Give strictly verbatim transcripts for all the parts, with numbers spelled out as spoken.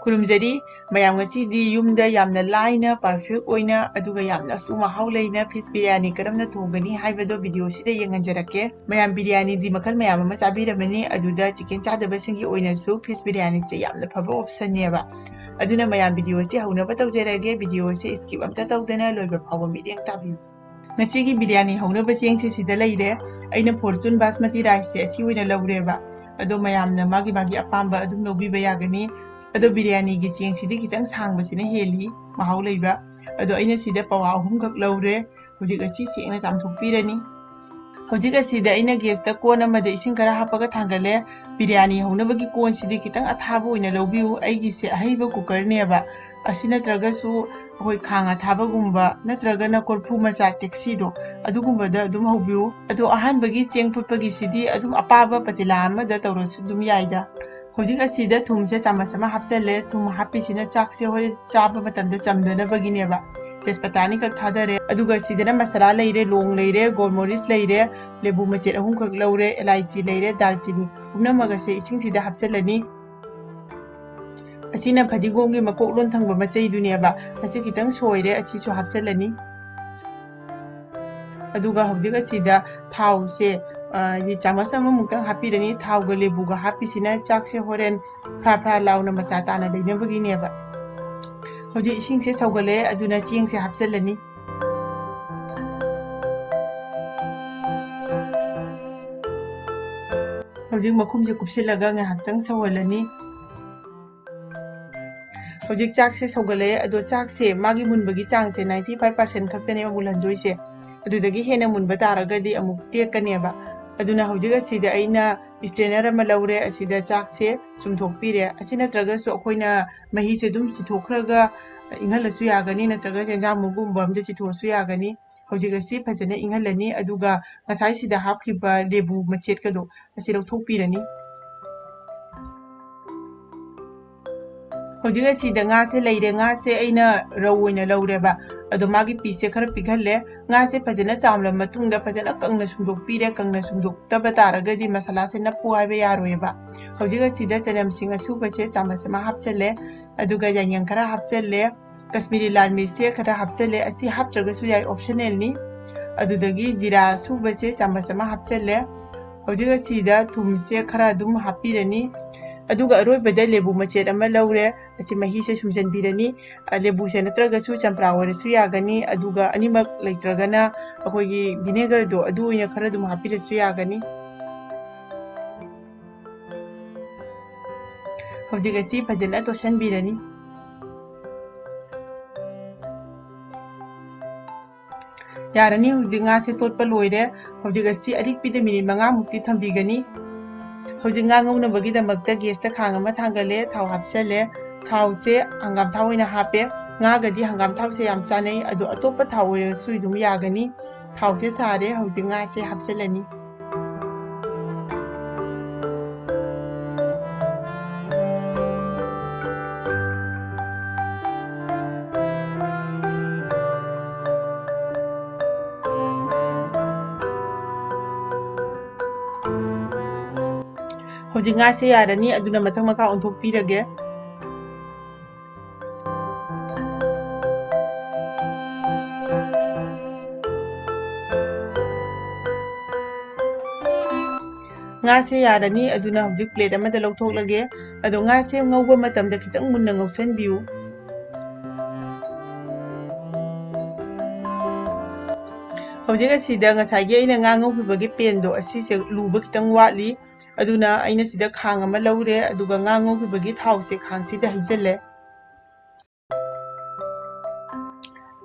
ꯈꯨꯔꯨꯝꯖꯔꯤ꯫ ꯃꯌꯥꯝ, ꯉꯁꯤꯗꯤ ꯌꯨꯝꯗ ꯌꯥꯝꯅ ꯂꯥꯏꯅ, ꯄꯔꯐꯦꯛ ꯑꯣꯏꯅ, ꯑꯗꯨꯒ ꯌꯥꯝꯅꯁꯨ ꯃꯍꯥꯎ ꯂꯩꯅ ꯐꯤꯁ ꯕꯤꯔꯌꯥꯅꯤ ꯀꯔꯝꯅ ꯊꯣꯡꯒꯅꯤ ꯍꯥꯏꯕꯗꯣ ꯚꯤꯗꯤꯑꯣꯁꯤꯗ ꯌꯦꯡꯍꯟꯖꯔꯛꯀꯦ꯫ ꯃꯌꯥꯝ, ꯕꯤꯔꯌꯥꯅꯤꯗꯤ ꯃꯈꯜ ꯃꯌꯥꯝ ꯑꯃ ꯆꯥꯕꯤꯔꯝꯃꯅꯤ, ꯑꯗꯨꯗ ꯆꯤꯀꯦꯟ ꯆꯥꯗꯕꯁꯤꯡꯒꯤ ꯑꯣꯏꯅꯁꯨ ꯐꯤꯁ ꯕꯤꯔꯌꯥꯅꯤꯁꯦ ꯌꯥꯝꯅ ꯐꯕ ꯑꯣꯞꯁꯟꯅꯦꯕ꯫ ꯑꯗꯨꯅ ꯃꯌꯥꯝ, ꯚꯤꯗꯤꯑꯣꯁꯦ ꯍꯧꯅꯕ ꯇꯧꯖꯔꯒꯦ꯫ ꯚꯤꯗꯤꯑꯣꯁꯦ ꯁ꯭ꯀꯤꯞ ꯑꯝꯇ ꯇꯧꯗꯅ ꯂꯣꯏꯕ ꯐꯥꯎꯕ ꯃꯤꯠꯌꯦꯡ ꯇꯥꯕꯤꯌꯨ꯫ ꯉꯁꯤꯒꯤ ꯕꯤꯔꯌꯥꯅꯤ ꯍꯧꯅꯕ ꯆꯦꯡꯁꯦ ꯁꯤꯗ ꯂꯩꯔꯦ꯫ ꯑꯩꯅ ꯐꯣꯔꯆꯨꯟ ꯕꯥꯁꯃꯇꯤ ꯔꯥꯏꯁꯁꯦ ꯑꯁꯤ ꯑꯣꯏꯅ ꯂꯧꯔꯦꯕ꯫ ꯑꯗꯣ ꯃꯌꯥꯝꯅ ꯃꯥꯒꯤ ꯃꯥꯒꯤ ꯑꯄꯥꯝꯕ ꯑꯗꯨꯝ ꯂꯧꯕꯤꯕ ꯌꯥꯒꯅꯤ꯫ ꯑꯗꯣ ꯕꯤꯔꯌꯥꯅꯤꯒꯤ ꯆꯦꯡꯁꯤꯗꯤ ꯈꯤꯇꯪ ꯁꯥꯡꯕꯁꯤꯅ ꯍꯦꯜꯂꯤ ꯃꯍꯥꯎ ꯂꯩꯕ꯫ ꯑꯗꯣ ꯑꯩꯅ ꯁꯤꯗ ꯄꯋꯥ ꯑꯍꯨꯝꯈꯛ ꯂꯧꯔꯦ꯫ ꯍꯧꯖꯤꯛ ꯑꯁꯤ ꯁꯦꯡꯅ ꯆꯥꯝꯊꯣꯛꯄꯤꯔꯅꯤ꯫ ꯍꯧꯖꯤꯛ ꯑꯁꯤꯗ ꯑꯩꯅ ꯒꯦꯁꯇ ꯀꯣꯟ ꯑꯃꯗ ꯏꯁꯤꯡ ꯈꯔ ꯍꯥꯞꯄꯒ ꯊꯥꯡꯒꯠꯂꯦ꯫ ꯕꯤꯔꯌꯥꯅꯤ ꯍꯧꯅꯕꯒꯤ ꯀꯣꯟꯁꯤꯗꯤ ꯈꯤꯇꯪ ꯑꯊꯥꯕ ꯑꯣꯏꯅ ꯂꯧꯕꯤꯌꯨ꯫ ꯑꯩꯒꯤꯁꯦ ꯑꯍꯩꯕ ꯀꯨꯀꯔꯅꯦꯕ꯫ ꯑꯁꯤ ꯅꯠꯇ꯭ꯔꯒꯁꯨ ꯑꯩꯈꯣꯏ ꯈꯥꯡ ꯑꯊꯥꯕꯒꯨꯝꯕ ꯅꯠꯇ꯭ꯔꯒꯅ ꯀꯣꯔꯐꯨ ꯃꯆꯥ ꯇꯦꯛꯁꯤꯗꯣ, ꯑꯗꯨꯒꯨꯝꯕꯗ ꯑꯗꯨꯝ ꯍꯧꯕꯤꯌꯨ꯫ ꯑꯗꯣ ꯑꯍꯥꯟꯕꯒꯤ ꯆꯦꯡ ꯐꯨꯠꯄꯒꯤꯁꯤꯗꯤ ꯑꯗꯨꯝ ꯑꯄꯥꯕ ꯄꯇꯤꯂꯥ ꯑꯃꯗ ꯇꯧꯔꯁꯨ ꯑꯗꯨꯝ ꯌꯥꯏꯗ꯫ ꯍꯧꯖꯤꯛ ꯑꯁꯤꯗ ꯊꯨꯝꯁꯦ ꯆꯥꯃꯁ ꯑꯃ ꯍꯥꯞꯆꯜꯂꯦ꯫ ꯊꯨꯝ ꯍꯥꯞꯄꯤꯁꯤꯅ ꯆꯥꯛꯁꯦ ꯍꯣꯔꯦꯟ ꯆꯥꯕ ꯃꯇꯝꯗ ꯆꯝꯗꯅꯕꯒꯤꯅꯦꯕ꯫ ꯇꯦꯖꯄꯇꯥ ꯑꯅꯤꯈꯛ ꯊꯥꯗꯔꯦ꯫ ꯑꯗꯨꯒ ꯁꯤꯗꯅ ꯃꯁꯥꯂꯥ ꯂꯩꯔꯦ, ꯂꯣꯡ ꯂꯩꯔꯦ, ꯒꯣꯜꯃꯣꯔꯤꯁ ꯂꯩꯔꯦ, ꯂꯦꯕꯨ ꯃꯆꯦꯠ ꯑꯍꯨꯝꯈꯛ ꯂꯧꯔꯦ, ꯑꯦꯂꯥꯏꯆꯤ ꯂꯩꯔꯦ, ꯗꯥꯜꯆꯤꯅꯤ꯫ ꯄꯨꯝꯅꯃꯛ ꯑꯁꯦ ꯏꯁꯤꯡꯁꯤꯗ ꯍꯥꯞꯆꯜꯂꯅꯤ꯫ ꯑꯁꯤꯅ ꯐꯗꯤꯒꯣꯝꯒꯤ ꯃꯀꯣꯛ ꯂꯣꯟꯊꯪꯕ ꯃꯆꯩꯗꯨꯅꯦꯕ꯫ ꯑꯁꯤ ꯈꯤꯇꯪ ꯁꯣꯏꯔꯦ, ꯑꯁꯤꯁꯨ ꯍꯥꯞꯆꯜꯂꯅꯤ꯫ ꯑꯗꯨꯒ ꯍꯧꯖꯤꯛ ꯑꯁꯤꯗ ꯊꯥꯎꯁꯦ, ꯑ, ꯆꯥꯃꯁ ꯑꯃꯃꯨꯛꯇꯪ ꯍꯥꯞꯄꯤꯔꯅꯤ꯫ ꯊꯥꯎꯒ ꯂꯦꯕꯨꯒ ꯍꯥꯞꯄꯤꯁꯤꯅ ꯆꯥꯛꯁꯦ ꯍꯣꯔꯦꯟ ꯐ꯭ꯔꯥ ꯐ꯭ꯔꯥ ꯂꯥꯎꯅ ꯃꯆꯥ ꯇꯥꯅ ꯂꯩꯅꯕꯒꯤꯅꯦꯕ꯫ ꯍꯧꯖꯤꯛ ꯏꯁꯤꯡꯁꯦ ꯁꯧꯒꯠꯂꯛꯑꯦ, ꯑꯗꯨꯅ ꯆꯦꯡꯁꯦ ꯍꯥꯞꯆꯜꯂꯅꯤ꯫ ꯍꯧꯖꯤꯛ ꯃꯈꯨꯝꯁꯦ ꯀꯨꯞꯁꯤꯜꯂꯒ ꯉꯥꯏꯍꯥꯛꯇꯪ ꯁꯧꯍꯜꯂꯅꯤ꯫ ꯍꯧꯖꯤꯛ ꯆꯥꯛꯁꯦ ꯁꯧꯒꯠꯂꯛꯑꯦ, ꯑꯗꯣ ꯆꯥꯛꯁꯦ ꯃꯥꯒꯤ ꯃꯨꯟꯕꯒꯤ ꯆꯥꯡꯁꯦ ninety five percent ꯈꯛꯇꯅꯦꯕ ꯃꯨꯜꯍꯟꯗꯣꯏꯁꯦ꯫ ꯑꯗꯨꯗꯒꯤ ꯍꯦꯟꯅ ꯃꯨꯟꯕ ꯇꯥꯔꯒꯗꯤ ꯑꯃꯨꯛ ꯇꯦꯛꯀꯅꯦꯕ꯫ ꯑꯗꯨꯅ ꯍꯧꯖꯤꯛ ꯑꯁꯤꯗ ꯑꯩꯅ strainer ꯑꯃ ꯂꯧꯔꯦ, ꯑꯁꯤꯗ ꯆꯥꯛꯁꯦ ꯆꯨꯝꯊꯣꯛꯄꯤꯔꯦ꯫ ꯑꯁꯤ ꯅꯠꯇ꯭ꯔꯒꯁꯨ ꯑꯩꯈꯣꯏꯅ ꯃꯍꯤꯁꯦ ꯑꯗꯨꯝ ꯆꯤꯊꯣꯛꯈ꯭ꯔꯒ ꯏꯪꯍꯜꯂꯁꯨ ꯌꯥꯒꯅꯤ, ꯅꯠꯇ꯭ꯔꯒ ꯆꯦꯟꯖꯥꯡ ꯃꯔꯨꯒꯨꯝꯕ ꯑꯝꯗ ꯆꯤꯊꯣꯛꯑꯁꯨ ꯌꯥꯒꯅꯤ꯫ ꯍꯧꯖꯤꯛ ꯑꯁꯤ ꯐꯖꯅ ꯏꯪꯍꯜꯂꯅꯤ, ꯑꯗꯨꯒ ꯉꯁꯥꯏ ꯁꯤꯗ ꯍꯥꯞꯈꯤꯕ ꯂꯦꯕꯨ ꯃꯆꯦꯠꯀꯗꯣ ꯑꯁꯤ ꯂꯧꯊꯣꯛꯄꯤꯔꯅꯤ꯫ ꯍꯧꯖꯤꯛ ꯑꯁꯤꯗ ꯉꯥꯁꯦ ꯂꯩꯔꯦ꯫ ꯉꯥꯁꯦ ꯑꯩꯅ ꯔꯧ ꯑꯣꯏꯅ ꯂꯧꯔꯦꯕ, ꯑꯗꯣ ꯃꯥꯒꯤ ꯄꯤꯁꯁꯦ ꯈꯔ ꯄꯤꯛꯍꯜꯂꯦ꯫ ꯉꯥꯁꯦ ꯐꯖꯅ ꯆꯥꯝꯂ ꯃꯇꯨꯡꯗ ꯐꯖꯅ ꯀꯪꯅ ꯁꯨꯝꯗꯣꯛꯄꯤꯔꯦ꯫ ꯀꯪꯅ ꯁꯨꯝꯗꯣꯛꯇꯕ ꯇꯥꯔꯒꯗꯤ ꯃꯁꯥꯂꯥꯁꯦ ꯅꯞꯄꯨ ꯍꯥꯏꯕ ꯌꯥꯔꯣꯏꯕ꯫ ꯍꯧꯖꯤꯛ ꯑꯁꯤꯗ ꯆꯅꯝꯁꯤꯡ ꯑꯁꯨꯕꯁꯦ ꯆꯥꯃꯁ ꯑꯃ ꯍꯥꯞꯆꯜꯂꯦ, ꯑꯗꯨꯒ ꯌꯥꯏꯉꯪ ꯈꯔ ꯍꯥꯞꯆꯜꯂꯦ, ꯀꯁꯃꯤꯔꯤ ꯂꯥꯜ ꯃꯤꯔꯆꯁꯦ ꯈꯔ ꯍꯥꯞꯆꯜꯂꯦ꯫ ꯑꯁꯤ ꯍꯥꯞꯇ꯭ꯔꯒꯁꯨ ꯌꯥꯏ, optionalꯅꯤ꯫ ꯑꯗꯨꯗꯒꯤ ꯖꯤꯔꯥ ꯑꯁꯨꯕꯁꯦ ꯆꯥꯃꯁ ꯑꯃ ꯍꯥꯞꯆꯜꯂꯦ꯫ ꯍꯧꯖꯤꯛ ꯑꯁꯤꯗ ꯊꯨꯝꯁꯦ ꯈꯔ ꯑꯗꯨꯝ ꯍꯥꯞꯄꯤꯔꯅꯤ꯫ ꯑꯗꯨꯒ ꯑꯔꯣꯏꯕꯗ ꯂꯦꯕꯨ ꯃꯆꯦꯠ ꯑꯃ ꯂꯧꯔꯦ꯫ ꯑꯁꯤ ꯃꯍꯤꯁꯦ ꯁꯨꯝꯖꯟꯕꯤꯔꯅꯤ꯫ ꯑ, ꯂꯦꯕꯨꯁꯦ ꯅꯠꯇ꯭ꯔꯒꯁꯨ ꯆꯝꯄ꯭ꯔꯥ ꯑꯣꯏꯔꯁꯨ ꯌꯥꯒꯅꯤ, ꯑꯗꯨꯒ ꯑꯅꯤꯃꯛ ꯂꯩꯇ꯭ꯔꯒꯅ ꯑꯩꯈꯣꯏꯒꯤ vinegarꯗꯣ ꯑꯗꯨ ꯑꯣꯏꯅ ꯈꯔ ꯑꯗꯨꯝ ꯍꯥꯞꯄꯤꯔꯁꯨ ꯌꯥꯒꯅꯤ꯫ ꯍꯧꯖꯤꯛ ꯑꯁꯤ ꯐꯖꯅ ꯇꯣꯠꯁꯟꯕꯤꯔꯅꯤ꯫ ꯌꯥꯔꯅꯤ, ꯍꯧꯖꯤꯛ ꯉꯥꯁꯦ ꯇꯣꯠꯄ ꯂꯣꯏꯔꯦ꯫ ꯍꯧꯖꯤꯛ ꯑꯁꯤ ꯑꯔꯤꯛꯄꯤꯗ ꯃꯤꯅꯤꯠ ꯃꯉꯥꯃꯨꯛꯇꯤ ꯊꯝꯕꯤꯒꯅꯤ꯫ ꯍꯧꯖꯤꯛ ꯉꯥ ꯉꯧꯅꯕꯒꯤꯗꯃꯛꯇ gasꯇ ꯈꯥꯡ ꯑꯃ ꯊꯥꯡꯒꯠꯂꯦ, ꯊꯥꯎ ꯍꯥꯞꯆꯜꯂꯦ꯫ ꯊꯥꯎꯁꯦ ꯍꯪꯒꯥꯝ ꯊꯥꯎ ꯑꯣꯏꯅ ꯍꯥꯞꯄꯦ꯫ ꯉꯥꯒꯗꯤ ꯍꯪꯒꯥꯝ ꯊꯥꯎꯁꯦ ꯌꯥꯝ ꯆꯥꯅꯩ, ꯑꯗꯣ ꯑꯇꯣꯞꯄ ꯊꯥꯎ ꯑꯣꯏꯔꯁꯨ ꯑꯗꯨꯝ ꯌꯥꯒꯅꯤ꯫ ꯊꯥꯎꯁꯦ ꯁꯥꯔꯦ, ꯍꯧꯖꯤꯛ ꯉꯥꯁꯦ ꯍꯥꯞꯆꯜꯂꯅꯤ꯫ ꯍꯧꯖꯤꯛ ꯉꯥꯁꯦ ꯌꯥꯔꯅꯤ, ꯑꯗꯨꯅ ꯃꯊꯪ ꯃꯈꯥ ꯑꯣꯟꯊꯣꯛꯄꯤꯔꯒꯦ꯫ ꯉꯥꯁꯦ ꯌꯥꯔꯅꯤ, ꯑꯗꯨꯅ ꯍꯧꯖꯤꯛ plate ꯑꯃꯗ ꯂꯧꯊꯣꯛꯂꯒꯦ꯫ ꯑꯗꯣ ꯉꯥꯁꯦ ꯉꯧꯕ ꯃꯇꯝꯗ ꯈꯤꯇꯪ ꯃꯨꯟꯅ ꯉꯧꯁꯟꯕꯤꯌꯨ꯫ ꯍꯧꯖꯤꯛ ꯑꯁꯤꯗ ꯉꯁꯥꯏꯒꯤ ꯑꯩꯅ ꯉꯥ ꯉꯧꯈꯤꯕꯒꯤ panꯗꯣ ꯑꯁꯤꯁꯦ ꯂꯨꯕ ꯈꯤꯇꯪ ꯋꯥꯠꯂꯤ, ꯑꯗꯨꯅ ꯑꯩꯅ ꯁꯤꯗ ꯈꯥꯡ ꯑꯃ ꯂꯧꯔꯦ, ꯑꯗꯨꯒ ꯉꯥ ꯉꯧꯈꯤꯕꯒꯤ ꯊꯥꯎꯁꯦ ꯈꯥꯡꯁꯤꯗ ꯍꯩꯖꯤꯜꯂꯦ꯫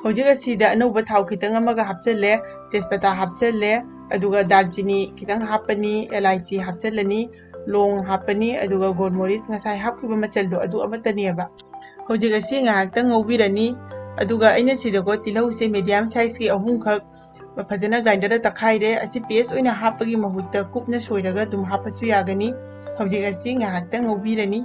ꯍꯧꯖꯤꯛ ꯑꯁꯤꯗ ꯑꯅꯧꯕ ꯊꯥꯎ ꯈꯤꯇꯪ ꯑꯃꯒ ꯍꯥꯞꯆꯜꯂꯦ, ꯇꯦꯖꯄꯇꯥ ꯍꯥꯞꯆꯜꯂꯦ, ꯑꯗꯨꯒ ꯗꯥꯜꯆꯤꯅꯤ ꯈꯤꯇꯪ ꯍꯥꯞꯄꯅꯤ, ꯑꯦꯂꯥꯏꯆꯤ ꯍꯥꯞꯆꯜꯂꯅꯤ, ꯂꯣꯡ ꯍꯥꯞꯄꯅꯤ, ꯑꯗꯨꯒ ꯒꯣꯜꯃꯣꯔꯤꯁ ꯉꯁꯥꯏ ꯍꯥꯞꯈꯤꯕ ꯃꯆꯜꯗꯣ ꯑꯗꯨ ꯑꯃꯠꯇꯅꯦꯕ꯫ ꯍꯧꯖꯤꯛ ꯑꯁꯤ ꯉꯥꯏꯍꯥꯛꯇꯪ ꯉꯧꯕꯤꯔꯅꯤ꯫ ꯑꯗꯨꯒ ꯑꯩꯅ ꯁꯤꯗꯀꯣ ꯇꯤꯜꯍꯧꯁꯦ medium sizeꯀꯤ ꯑꯍꯨꯝꯈꯛ ꯐꯖꯅ grinderꯗ ꯇꯛꯈꯥꯏꯔꯦ꯫ ꯑꯁꯤ paste ꯑꯣꯏꯅ ꯍꯥꯞꯄꯒꯤ ꯃꯍꯨꯠꯇ ꯀꯨꯞꯅ ꯁꯣꯏꯔꯒ ꯑꯗꯨꯝ ꯍꯥꯞꯄꯁꯨ ꯌꯥꯒꯅꯤ꯫ ꯍꯧꯖꯤꯛ ꯑꯁꯤ ꯉꯥꯏꯍꯥꯛꯇꯪ ꯉꯧꯕꯤꯔꯅꯤ꯫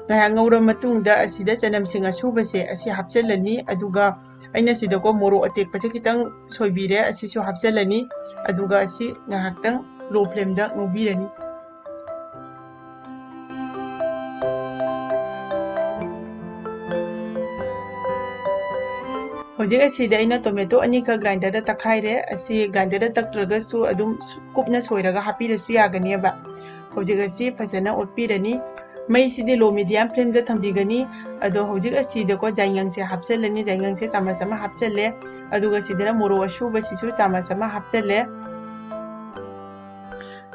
ꯉꯥꯏꯍꯥꯛ ꯉꯧꯔ ꯃꯇꯨꯡꯗ ꯑꯁꯤꯗ ꯆꯅꯝꯁꯤꯡ ꯑꯁꯨꯕꯁꯦ ꯑꯁꯤ ꯍꯥꯞꯆꯤꯜꯂꯅꯤ꯫ ꯑꯗꯨꯒ ꯑꯩꯅ ꯁꯤꯗꯀꯣ ꯃꯣꯔꯣꯛ ꯑꯇꯦꯛꯄꯁꯦ ꯈꯤꯇꯪ ꯁꯣꯏꯕꯤꯔꯦ, ꯑꯁꯤꯁꯨ ꯍꯥꯞꯆꯤꯜꯂꯅꯤ꯫ ꯑꯗꯨꯒ ꯑꯁꯤ ꯉꯥꯏꯍꯥꯛꯇꯪ low flameꯗ ꯉꯧꯕꯤꯔꯅꯤ꯫ ꯍꯧꯖꯤꯛ ꯑꯁꯤꯗ ꯑꯩꯅ tomato ꯑꯅꯤꯈꯛ grinderꯗ ꯇꯛꯈꯥꯏꯔꯦ꯫ ꯑꯁꯤ grinderꯗ ꯇꯛꯇ꯭ꯔꯒꯁꯨ ꯑꯗꯨꯝ ꯁꯨ-, ꯀꯨꯞꯅ ꯁꯣꯏꯔꯒ ꯍꯥꯞꯄꯤꯔꯁꯨ ꯌꯥꯒꯅꯦꯕ꯫ ꯍꯧꯖꯤꯛ ꯑꯁꯤ ꯐꯖꯅ ꯑꯣꯠꯄꯤꯔꯅꯤ꯫ ꯃꯩꯁꯤꯗꯤ low medium flameꯗ ꯊꯝꯕꯤꯒꯅꯤ꯫ ꯑꯗꯣ ꯍꯧꯖꯤꯛ ꯑꯁꯤꯗꯀꯣ ꯌꯥꯏꯉꯪꯁꯦ ꯍꯥꯞꯆꯤꯜꯂꯅꯤ꯫ ꯌꯥꯏꯉꯪꯁꯦ ꯆꯥꯃꯁ ꯑꯃ ꯍꯥꯞꯆꯤꯜꯂꯦ꯫ ꯑꯗꯨꯒ ꯁꯤꯗꯅ ꯃꯣꯔꯣꯛ ꯑꯁꯨꯕꯁꯤꯁꯨ ꯆꯥꯃꯁ ꯑꯃ ꯍꯥꯞꯆꯤꯜꯂꯦ꯫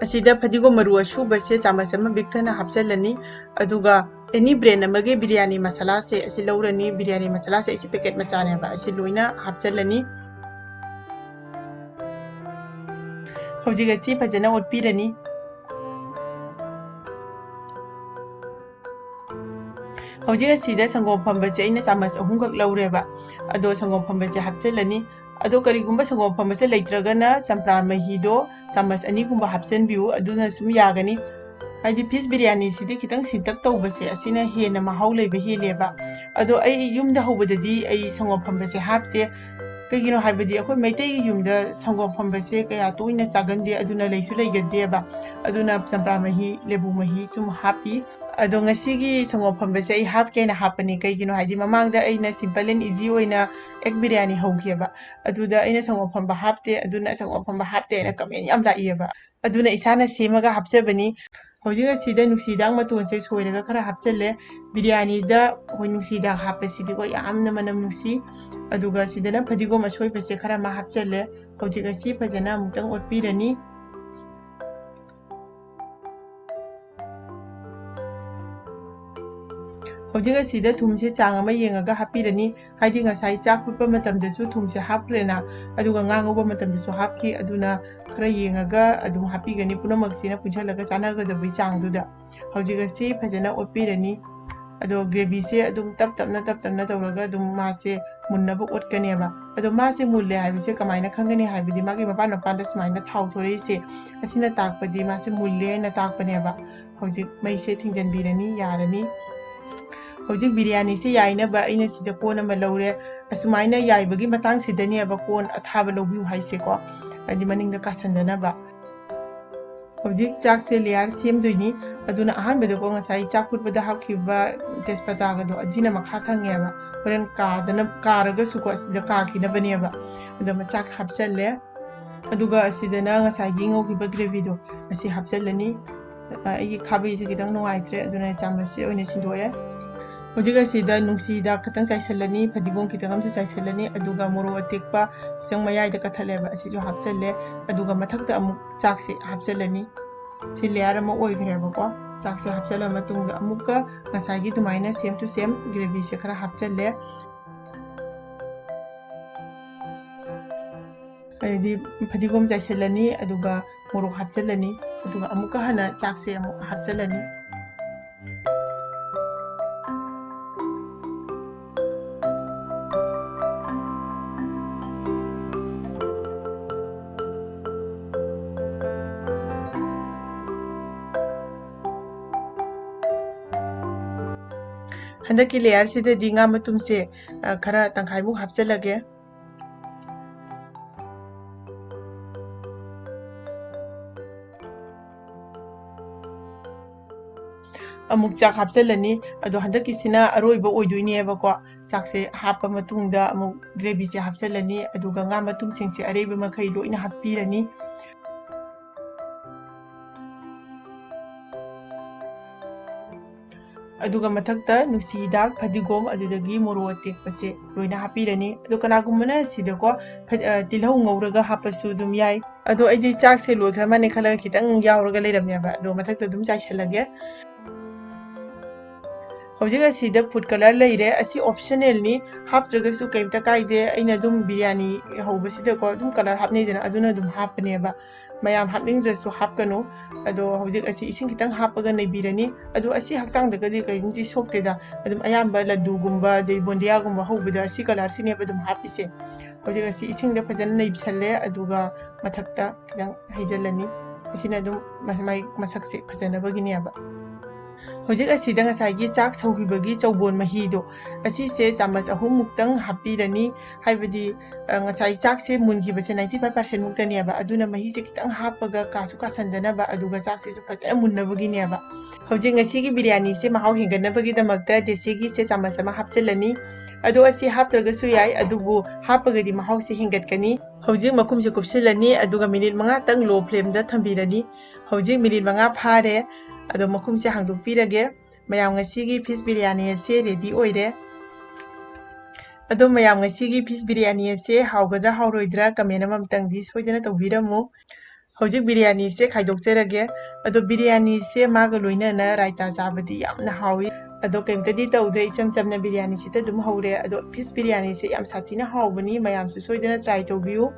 ꯑꯁꯤꯗ ꯐꯗꯤꯒꯣꯝ ꯃꯔꯨ ꯑꯁꯨꯕꯁꯦ ꯆꯥꯃꯁ ꯑꯃ ꯄꯤꯛꯊꯟꯅ ꯍꯥꯞꯆꯤꯜꯂꯅꯤ꯫ ꯑꯗꯨꯒ any brand ꯑꯃꯒꯤ ꯕꯤꯔꯌꯥꯅꯤ ꯃꯁꯥꯂꯥꯁꯦ ꯑꯁꯤ ꯂꯧꯔꯅꯤ꯫ ꯕꯤꯔꯌꯥꯅꯤ ꯃꯁꯥꯂꯥꯁꯦ ꯑꯩꯁꯦ packet ꯃꯆꯥꯅꯦꯕ, ꯑꯁꯤ ꯂꯣꯏꯅ ꯍꯥꯞꯆꯤꯜꯂꯅꯤ꯫ ꯍꯧꯖꯤꯛ ꯑꯁꯤ ꯐꯖꯅ ꯑꯣꯠꯄꯤꯔꯅꯤ꯫ ꯍꯧꯖꯤꯛ ꯑꯁꯤꯗ ꯁꯪꯒꯣꯝ ꯐꯝꯕꯁꯦ ꯑꯩꯅ ꯆꯥꯃꯁ ꯑꯍꯨꯝꯈꯛ ꯂꯧꯔꯦꯕ꯫ ꯑꯗꯣ ꯁꯪꯒꯣꯝ ꯐꯝꯕꯁꯦ ꯍꯥꯞꯆꯤꯜꯂꯅꯤ꯫ ꯑꯗꯣ ꯀꯔꯤꯒꯨꯝꯕ ꯁꯪꯒꯣꯝ ꯐꯝꯕꯁꯦ ꯂꯩꯇ꯭ꯔꯒꯅ ꯆꯝꯄ꯭ꯔꯥ ꯃꯍꯤꯗꯣ ꯆꯥꯃꯁ ꯑꯅꯤꯒꯨꯝꯕ ꯍꯥꯞꯆꯤꯟꯕꯤꯌꯨ, ꯑꯗꯨꯅ ꯁꯨꯝ ꯌꯥꯒꯅꯤ꯫ ꯍꯥꯏꯗꯤ fish ꯕꯤꯔꯌꯥꯅꯤꯁꯤꯗꯤ ꯈꯤꯇꯪ ꯁꯤꯟꯇꯛ ꯇꯧꯕꯁꯦ ꯑꯁꯤꯅ ꯍꯦꯟꯅ ꯃꯍꯥꯎ ꯂꯩꯕ ꯍꯦꯜꯂꯦꯕ꯫ ꯑꯗꯣ ꯑꯩ ꯌꯨꯝꯗ ꯍꯧꯕꯗꯗꯤ ꯑꯩ ꯁꯪꯒꯣꯝ ꯐꯝꯕꯁꯦ ꯍꯥꯞꯇꯦ꯫ ꯀꯩꯒꯤꯅꯣ ꯍꯥꯏꯕꯗꯤ ꯑꯩꯈꯣꯏ ꯃꯩꯇꯩꯒꯤ ꯌꯨꯝꯗ ꯁꯪꯒꯣꯝ ꯐꯝꯕꯁꯦ ꯀꯌꯥ ꯇꯣꯏꯅ ꯆꯥꯒꯟꯗꯦ, ꯑꯗꯨꯅ ꯂꯩꯁꯨ ꯂꯩꯒꯟꯗꯦꯕ꯫ ꯑꯗꯨꯅ ꯆꯝꯄ꯭ꯔꯥ ꯃꯍꯤ, ꯂꯦꯕꯨ ꯃꯍꯤ ꯁꯨꯝ ꯍꯥꯞꯄꯤ꯫ ꯑꯗꯣ ꯉꯁꯤꯒꯤ ꯁꯪꯒꯣꯝ ꯐꯝꯕꯁꯦ ꯑꯩ ꯍꯥꯞꯀꯦꯅ ꯍꯥꯞꯄꯅꯤ꯫ ꯀꯩꯒꯤꯅꯣ ꯍꯥꯏꯗꯤ ꯃꯃꯥꯡꯗ ꯑꯩꯅ simple and easy ꯑꯣꯏꯅ egg ꯕꯤꯔꯌꯥꯅꯤ ꯍꯧꯈꯤꯑꯕ꯫ ꯑꯗꯨꯗ ꯑꯩꯅ ꯁꯪꯒꯣꯝ ꯐꯝꯕ ꯍꯥꯞꯇꯦ, ꯑꯗꯨꯅ ꯁꯪꯒꯣꯝ ꯐꯝꯕ ꯍꯥꯞꯇꯦ ꯍꯥꯏꯅ comment ꯌꯥꯝ ꯂꯥꯛꯏꯑꯕ꯫ ꯑꯗꯨꯅ ꯏꯁꯥꯅ ꯁꯦꯝꯃꯒ ꯍꯥꯞꯆꯕꯅꯤ꯫ ꯍꯧꯖꯤꯛ ꯑꯁꯤꯗ ꯅꯨꯡꯁꯤꯗꯥꯛ ꯃꯇꯣꯟꯁꯦ ꯁꯣꯏꯔꯒ ꯈꯔ ꯍꯥꯞꯆꯜꯂꯦ꯫ ꯕꯤꯔꯌꯥꯅꯤꯗ ꯑꯩꯈꯣꯏ ꯅꯨꯡꯁꯤꯗꯥꯛ ꯍꯥꯞꯄꯁꯤꯗꯤꯀꯣ ꯌꯥꯝꯅ ꯃꯅꯝ ꯅꯨꯡꯁꯤ꯫ ꯑꯗꯨꯒ ꯁꯤꯗꯅ ꯐꯗꯤꯒꯣꯝ ꯑꯁꯣꯏꯕꯁꯦ ꯈꯔ ꯑꯃ ꯍꯥꯞꯆꯜꯂꯦ꯫ ꯍꯧꯖꯤꯛ ꯑꯁꯤ ꯐꯖꯅ ꯑꯃꯨꯛꯇꯪ ꯑꯣꯠꯄꯤꯔꯅꯤ꯫ ꯍꯧꯖꯤꯛ ꯑꯁꯤꯗ ꯊꯨꯝꯁꯦ ꯆꯥꯡ ꯑꯃ ꯌꯦꯡꯉꯒ ꯍꯥꯞꯄꯤꯔꯅꯤ꯫ ꯍꯥꯏꯗꯤ ꯉꯁꯥꯏ ꯆꯥꯛ ꯐꯨꯠꯄ ꯃꯇꯝꯗꯁꯨ ꯊꯨꯝꯁꯦ ꯍꯥꯞꯈ꯭ꯔꯦꯅ, ꯑꯗꯨꯒ ꯉꯥ ꯉꯧꯕ ꯃꯇꯝꯗꯁꯨ ꯍꯥꯞꯈꯤ꯫ ꯑꯗꯨꯅ ꯈꯔ ꯌꯦꯡꯉꯒ ꯑꯗꯨꯝ ꯍꯥꯞꯄꯤꯒꯅꯤ, ꯄꯨꯝꯅꯃꯛꯁꯤꯅ ꯄꯨꯟꯁꯤꯜꯂꯒ ꯆꯥꯟꯅꯒꯗꯕꯒꯤ ꯆꯥꯡꯗꯨꯗ꯫ ꯍꯧꯖꯤꯛ ꯑꯁꯤ ꯐꯖꯅ ꯑꯣꯠꯄꯤꯔꯅꯤ꯫ ꯑꯗꯣ gravyꯁꯦ ꯑꯗꯨꯝ ꯇꯞ ꯇꯞꯅ, ꯇꯞ ꯇꯞꯅ ꯇꯧꯔꯒ ꯑꯗꯨꯝ ꯃꯥꯁꯦ ꯃꯨꯟꯅꯕ ꯑꯣꯠꯀꯅꯦꯕ꯫ ꯑꯗꯣ ꯃꯥꯁꯦ ꯃꯨꯜꯂꯦ ꯍꯥꯏꯕꯁꯦ ꯀꯃꯥꯏꯅ ꯈꯪꯒꯅꯤ ꯍꯥꯏꯕꯗꯤ ꯃꯥꯒꯤ ꯃꯄꯥꯟ ꯃꯄꯥꯟꯗ ꯁꯨꯃꯥꯏꯅ ꯊꯥꯎ ꯊꯣꯔꯛꯏꯁꯦ, ꯑꯁꯤꯅ ꯇꯥꯛꯄꯗꯤ ꯃꯥꯁꯦ ꯃꯨꯜꯂꯦ ꯍꯥꯏꯅ ꯇꯥꯛꯄꯅꯦꯕ꯫ ꯍꯧꯖꯤꯛ ꯃꯩꯁꯦ ꯊꯤꯡꯖꯤꯟꯕꯤꯔꯅꯤ, ꯌꯥꯔꯅꯤ꯫ ꯍꯧꯖꯤꯛ ꯕꯤꯔꯌꯥꯅꯤꯁꯦ ꯌꯥꯏꯅꯕ ꯑꯩꯅ ꯁꯤꯗ ꯀꯣꯟ ꯑꯃ ꯂꯧꯔꯦ꯫ ꯑꯁꯨꯃꯥꯏꯅ ꯌꯥꯏꯕꯒꯤ ꯃꯇꯥꯡꯁꯤꯗꯅꯦꯕ ꯀꯣꯟ ꯑꯊꯥꯕ ꯂꯧꯕꯤꯌꯨ ꯍꯥꯏꯁꯦꯀꯣ, ꯍꯥꯏꯗꯤ ꯃꯅꯤꯡꯗ ꯀꯥꯁꯟꯗꯅꯕ꯫ ꯍꯧꯖꯤꯛ ꯆꯥꯛꯁꯦ layer ꯁꯦꯝꯗꯣꯏꯅꯤ꯫ ꯑꯗꯨꯅ ꯑꯍꯥꯟꯕꯗꯀꯣ ꯉꯁꯥꯏ ꯆꯥꯛ ꯐꯨꯠꯄꯗ ꯍꯥꯞꯈꯤꯕ ꯇꯦꯖꯄꯇꯥꯒꯗꯣ ꯑꯁꯤꯅ ꯃꯈꯥ ꯊꯪꯉꯦꯕ꯫ ꯍꯣꯔꯦꯟ ꯀꯥꯗꯅ, ꯀꯥꯔꯒꯁꯨꯀꯣ ꯑꯁꯤꯗ ꯀꯥꯈꯤꯅꯕꯅꯦꯕ꯫ ꯑꯗ ꯆꯥꯛ ꯍꯥꯞꯆꯜꯂꯦ꯫ ꯑꯗꯨꯒ ꯑꯁꯤꯗꯅ ꯉꯁꯥꯏꯒꯤ ꯉꯧꯈꯤꯕ gravyꯗꯣ ꯑꯁꯤ ꯍꯥꯞꯆꯜꯂꯅꯤ꯫ ꯑ, ꯑꯩꯒꯤ ꯈꯥꯕꯩꯁꯦ ꯈꯤꯇꯪ ꯅꯨꯡꯉꯥꯏꯇ꯭ꯔꯦ, ꯑꯗꯨꯅ ꯆꯥꯃꯁꯁꯦ ꯑꯣꯏꯅ ꯁꯤꯟꯗꯣꯛꯑꯦ꯫ ꯍꯧꯖꯤꯛ ꯑꯁꯤꯗ ꯅꯨꯡꯁꯤ ꯍꯤꯗꯥꯛ ꯈꯤꯇꯪ ꯆꯥꯏꯁꯤꯜꯂꯅꯤ, ꯐꯗꯤꯒꯣꯝ ꯈꯤꯇꯪ ꯑꯃꯁꯨ ꯆꯥꯏꯁꯤꯜꯂꯅꯤ, ꯑꯗꯨꯒ ꯃꯣꯔꯣꯛ ꯑꯇꯦꯛꯄ ꯈꯤꯇꯪ ꯃꯌꯥꯏꯗ ꯀꯠꯊꯠꯂꯦꯕ, ꯑꯁꯤꯁꯨ ꯍꯥꯞꯆꯜꯂꯦ꯫ ꯑꯗꯨꯒ ꯃꯊꯛꯇ ꯑꯃꯨꯛ ꯆꯥꯛꯁꯦ ꯍꯥꯞꯆꯜꯂꯅꯤ꯫ ꯁꯤ layer ꯑꯃ ꯑꯣꯏꯈ꯭ꯔꯦꯕꯀꯣ꯫ ꯆꯥꯛꯁꯦ ꯍꯥꯞꯆꯜꯂ ꯃꯇꯨꯡꯗ ꯑꯃꯨꯛꯀ ꯉꯁꯥꯏꯒꯤ ꯑꯗꯨꯃꯥꯏꯅ same to same gravyꯁꯦ ꯈꯔ ꯍꯥꯞꯆꯜꯂꯦ꯫ ꯑꯗꯩꯗꯤ ꯐꯗꯤꯒꯣꯝ ꯆꯥꯏꯁꯤꯜꯂꯅꯤ, ꯑꯗꯨꯒ ꯃꯣꯔꯣꯛ ꯍꯥꯞꯆꯤꯜꯂꯅꯤ, ꯑꯗꯨꯒ ꯑꯃꯨꯛꯀ ꯍꯟꯅ ꯆꯥꯛꯁꯦ ꯑꯃꯨꯛ ꯍꯥꯞꯆꯤꯜꯂꯅꯤ꯫ ꯍꯟꯗꯛꯀꯤ layerꯁꯤꯗꯗꯤ ꯉꯥ ꯃꯇꯨꯝꯁꯦ, ꯑ, ꯈꯔ ꯇꯪꯈꯥꯏꯃꯨꯛ ꯍꯥꯞꯆꯤꯜꯂꯒꯦ꯫ ꯑꯃꯨꯛ ꯆꯥꯛ ꯍꯥꯞꯆꯤꯜꯂꯅꯤ꯫ ꯑꯗꯣ ꯍꯟꯗꯛꯀꯤꯁꯤꯅ ꯑꯔꯣꯏꯕ ꯑꯣꯏꯗꯣꯏꯅꯦꯕꯀꯣ꯫ ꯆꯥꯛꯁꯦ ꯍꯥꯞꯄ ꯃꯇꯨꯡꯗ ꯑꯃꯨꯛ gravyꯁꯦ ꯍꯥꯞꯆꯤꯜꯂꯅꯤ, ꯑꯗꯨꯒ ꯉꯥ ꯃꯇꯨꯝꯁꯤꯡꯁꯦ ꯑꯔꯩꯕ ꯃꯈꯩ ꯂꯣꯏꯅ ꯍꯥꯞꯄꯤꯔꯅꯤ꯫ ꯑꯗꯨꯒ ꯃꯊꯛꯇ ꯅꯨꯡꯁꯤ ꯍꯤꯗꯥꯛ, ꯐꯗꯤꯒꯣꯝ, ꯑꯗꯨꯗꯒꯤ ꯃꯣꯔꯣꯛ ꯑꯇꯦꯛꯄꯁꯦ ꯂꯣꯏꯅ ꯍꯥꯞꯄꯤꯔꯅꯤ꯫ ꯑꯗꯣ ꯀꯅꯥꯒꯨꯝꯕꯅ ꯁꯤꯗꯀꯣ, ꯐ-, ꯑ, ꯇꯤꯜꯍꯧ ꯉꯧꯔꯒ ꯍꯥꯞꯄꯁꯨ ꯑꯗꯨꯝ ꯌꯥꯏ꯫ ꯑꯗꯣ ꯑꯩꯗꯤ ꯆꯥꯛꯁꯦ ꯂꯣꯏꯈ꯭ꯔ ꯃꯥꯜꯂꯦ ꯈꯜꯂꯒ ꯈꯤꯇꯪ ꯌꯥꯎꯔꯒ ꯂꯩꯔꯝꯃꯦꯕ꯫ ꯑꯗꯣ ꯃꯊꯛꯇ ꯑꯗꯨꯝ ꯆꯥꯏꯁꯜꯂꯒꯦ꯫ ꯍꯧꯖꯤꯛ ꯑꯁꯤꯗ food colour ꯂꯩꯔꯦ꯫ ꯑꯁꯤ optionalꯅꯤ, ꯍꯥꯞꯇ꯭ꯔꯒꯁꯨ ꯀꯩꯝꯇ ꯀꯥꯏꯗꯦ꯫ ꯑꯩꯅ ꯑꯗꯨꯝ ꯕꯤꯔꯌꯥꯅꯤ ꯍꯧꯕꯁꯤꯗꯀꯣ ꯑꯗꯨꯝ colour ꯍꯥꯞꯅꯩꯗꯅ, ꯑꯗꯨꯅ ꯑꯗꯨꯝ ꯍꯥꯞꯄꯅꯦꯕ꯫ ꯃꯌꯥꯝ ꯍꯥꯞꯅꯤꯡꯗ꯭ꯔꯁꯨ ꯍꯥꯞꯀꯅꯨ꯫ ꯑꯗꯣ ꯍꯧꯖꯤꯛ ꯑꯁꯤ ꯏꯁꯤꯡ ꯈꯤꯇꯪ ꯍꯥꯞꯄꯒ ꯅꯩꯕꯤꯔꯅꯤ꯫ ꯑꯗꯣ ꯑꯁꯤ ꯍꯛꯆꯥꯡꯗꯒꯗꯤ ꯀꯔꯤꯝꯇ ꯁꯣꯛꯇꯦꯗ꯫ ꯑꯗꯨꯝ ꯑꯌꯥꯝꯕ ꯂꯗꯨꯒꯨꯝꯕ ꯑꯗꯩ ꯕꯣꯟꯗꯤꯌꯥꯒꯨꯝꯕ ꯍꯧꯕꯗ ꯑꯁꯤ colourꯁꯤꯅꯦꯕ ꯑꯗꯨꯝ ꯍꯥꯞꯄꯤꯁꯦ꯫ ꯍꯧꯖꯤꯛ ꯑꯁꯤ ꯏꯁꯤꯡꯗ ꯐꯖꯅ ꯅꯩꯁꯜꯂꯦ, ꯑꯗꯨꯒ ꯃꯊꯛꯇ ꯈꯤꯇꯪ ꯍꯩꯖꯤꯜꯂꯅꯤ꯫ ꯑꯁꯤꯅ ꯑꯗꯨꯝ ꯃ-, ꯃꯥꯏ ꯃꯁꯛꯁꯦ ꯐꯖꯅꯕꯒꯤꯅꯦꯕ꯫ ꯍꯧꯖꯤꯛ ꯑꯁꯤꯗ ꯉꯁꯥꯏꯒꯤ ꯆꯥꯛ ꯁꯧꯈꯤꯕꯒꯤ ꯆꯧꯕꯣꯟ ꯃꯍꯤꯗꯣ, ꯑꯁꯤꯁꯦ ꯆꯥꯃꯁ ꯑꯍꯨꯝ ꯃꯨꯛꯇꯪ ꯍꯥꯞꯄꯤꯔꯅꯤ꯫ ꯍꯥꯏꯕꯗꯤ, ꯑ, ꯉꯁꯥꯏ ꯆꯥꯛꯁꯦ ꯃꯨꯟꯈꯤꯕꯁꯦ ninety five percent ꯃꯨꯛꯇꯅꯦꯕ, ꯑꯗꯨꯅ ꯃꯍꯤꯁꯦ ꯈꯤꯇꯪ ꯍꯥꯞꯄꯒ ꯀꯥꯁꯨ ꯀꯥꯁꯟꯗꯅꯕ, ꯑꯗꯨꯒ ꯆꯥꯛꯁꯤꯁꯨ ꯐꯖꯅ ꯃꯨꯟꯅꯕꯒꯤꯅꯦꯕ꯫ ꯍꯧꯖꯤꯛ ꯉꯁꯤꯒꯤ ꯕꯤꯔꯌꯥꯅꯤꯁꯦ ꯃꯍꯥꯎ ꯍꯦꯟꯒꯠꯅꯕꯒꯤꯗꯃꯛꯇ ꯗꯦꯁꯤꯒꯤꯁꯦ ꯆꯥꯃꯁ ꯑꯃ ꯍꯥꯞꯆꯤꯜꯂꯅꯤ꯫ ꯑꯗꯣ ꯑꯁꯤ ꯍꯥꯞꯇ꯭ꯔꯒꯁꯨ ꯌꯥꯏ, ꯑꯗꯨꯕꯨ ꯍꯥꯞꯄꯒꯗꯤ ꯃꯍꯥꯎꯁꯦ ꯍꯦꯟꯒꯠꯀꯅꯤ꯫ ꯍꯧꯖꯤꯛ ꯃꯈꯨꯝꯁꯦ ꯀꯨꯞꯁꯤꯜꯂꯅꯤ, ꯑꯗꯨꯒ ꯃꯤꯅꯤꯠ ꯃꯉꯥꯇꯪ low flameꯗ ꯊꯝꯕꯤꯔꯅꯤ꯫ ꯍꯧꯖꯤꯛ ꯃꯤꯅꯤꯠ ꯃꯉꯥ ꯐꯥꯔꯦ꯫ ꯑꯗꯣ ꯃꯈꯨꯝꯁꯦ ꯍꯥꯡꯗꯣꯛꯄꯤꯔꯒꯦ꯫ ꯃꯌꯥꯝ, ꯉꯁꯤꯒꯤ fish ꯕꯤꯔꯌꯥꯅꯤ ꯑꯁꯦ ready ꯑꯣꯏꯔꯦ꯫ ꯑꯗꯣ ꯃꯌꯥꯝ, ꯉꯁꯤꯒꯤ fish ꯕꯤꯔꯌꯥꯅꯤ ꯑꯁꯦ ꯍꯥꯎꯒꯗ꯭ꯔꯥ ꯍꯥꯎꯔꯣꯏꯗ꯭ꯔꯥ comment ꯑꯃꯇꯪꯗꯤ ꯁꯣꯏꯗꯅ ꯇꯧꯕꯤꯔꯝꯃꯨ꯫ ꯍꯧꯖꯤꯛ ꯕꯤꯔꯌꯥꯅꯤꯁꯦ ꯈꯥꯏꯗꯣꯛꯆꯔꯒꯦ꯫ ꯑꯗꯣ ꯕꯤꯔꯌꯥꯅꯤꯁꯦ ꯃꯥꯒ ꯂꯣꯏꯅꯅ ꯔꯥꯏꯇꯥ ꯆꯥꯕꯗꯤ ꯌꯥꯝꯅ ꯍꯥꯎꯏ꯫ ꯑꯗꯣ ꯀꯩꯝꯇꯗꯤ ꯇꯧꯗ꯭ꯔꯦ, ꯏꯆꯝ ꯆꯝꯅ ꯕꯤꯔꯌꯥꯅꯤꯁꯤꯗ ꯑꯗꯨꯝ ꯍꯧꯔꯦ꯫ ꯑꯗꯣ fish ꯕꯤꯔꯌꯥꯅꯤꯁꯦ ꯌꯥꯝ ꯁꯥꯊꯤꯅ ꯍꯥꯎꯕꯅꯤ, ꯃꯌꯥꯝꯁꯨ ꯁꯣꯏꯗꯅ try ꯇꯧꯕꯤꯌꯨ꯫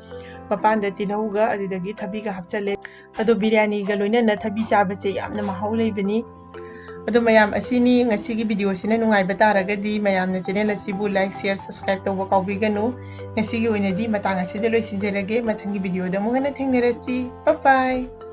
ꯃꯄꯥꯟꯗ ꯇꯤꯜꯍꯧꯒ ꯑꯗꯨꯗꯒꯤ ꯊꯕꯤꯒ ꯍꯥꯞꯆꯜꯂꯦ꯫ ꯑꯗꯣ ꯕꯤꯔꯌꯥꯅꯤꯒ ꯂꯣꯏꯅꯅ ꯊꯕꯤ ꯆꯥꯕꯁꯦ ꯌꯥꯝꯅ ꯃꯍꯥꯎ ꯂꯩꯕꯅꯤ꯫ ꯑꯗꯣ ꯃꯌꯥꯝ, ꯑꯁꯤꯅꯤ ꯉꯁꯤꯒꯤ videoꯁꯤꯅ ꯅꯨꯡꯉꯥꯏꯕ ꯇꯥꯔꯒꯗꯤ ꯃꯌꯥꯝꯅ channel ꯑꯁꯤꯕꯨ like, share, subscribe ꯇꯧꯕ ꯀꯥꯎꯕꯤꯒꯅꯨ꯫ ꯉꯁꯤꯒꯤ ꯑꯣꯏꯅꯗꯤ ꯃꯇꯥꯡ ꯑꯁꯤꯗ ꯂꯣꯏꯁꯤꯟꯖꯔꯒꯦ꯫ ꯃꯊꯪꯒꯤ videoꯗ ꯑꯃꯨꯛ ꯍꯟꯅ ꯊꯦꯡꯅꯔꯁꯤ꯫ Bye bye!